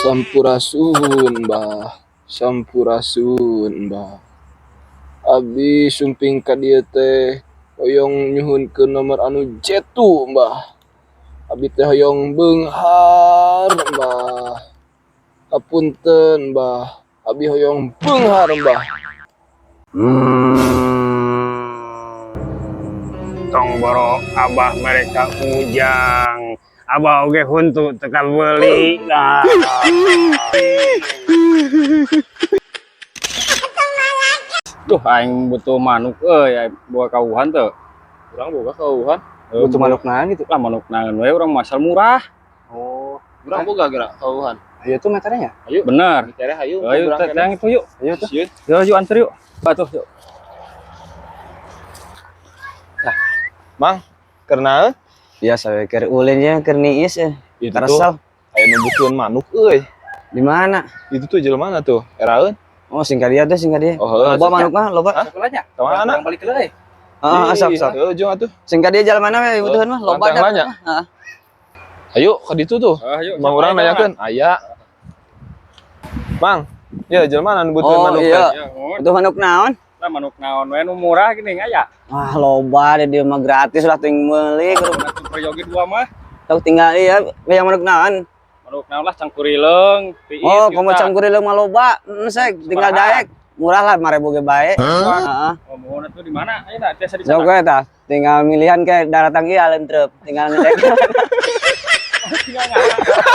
Sampurasun, Bah. Sampurasun, Bah. Abi sumping ka dieu teh hoyong nyuhunkeun nomor anu jetu, Mbah. Abi teh hoyong beunghar, Mbah. Hapunten, Mbah. Abi hoyong beunghar, Mbah. Tong boro abah mere ka Ujang. Abah oge huntu teu kabeuli. Nah. Duh, aing butuh manuk euy, aing boga kawuhan teu. Urang boga kawuhan. Butuh manuk naon gitu? Lah, manuk naon we, urang masal murah. Oh, Urang boga geura kawuhan. Ayo tuh meternya. Ayo. Bener. Bicara hayu. Ayo urang teh yang itu yuk. Ayo tuh. Sieun. Yuk, yuk anter yuk. Atuh yuk. Mang, keur naon? Biasa we keur ulin ya, keur niis ya. Itu tuh Karesel. Aya nu butuheun manuk euy. Di mana? Itu tuh jelema mana tuh? Eraeun? Oh, sing ka dia tuh, sing ka dia. Oh, heuh. Loba manuk mah, loba. Hah? Sekolahnya. Ka mana? Urang balik heula euy. Heeh, Ih, sok sok. heuh, jeung atuh. Sing ka dia jalan mana we butuheun mah, loba Lantang dah. nanya. Heeh. Ayo ka ditu tuh. Ah, yuk. Mang, urang nanyakeun, aya. Mang, ya jelema anu butuheun Oh, manuk iya. teh. Ya, oh, Butuh manuk naon? lah manuk naon we nu murah gini aya. Wah, loba deh, dia mah gratis lah, ting meuli. Nah, peryogi dua mah. Sok tinggal iya, yang manuk naon? Manuk naon lah, cangkurileung, tiis. Oh, komo cangkurileung mah loba. Sek tinggal Sabaraha? daek. Murah lah, 5.000 ge bae. Heeh. Oh, mohon atuh, di mana? Ayo dah, tiasa di Sok sana. we tah, tinggal milihan ke daratang ieu alentreup, tinggal ngecek. Tinggal ngarang.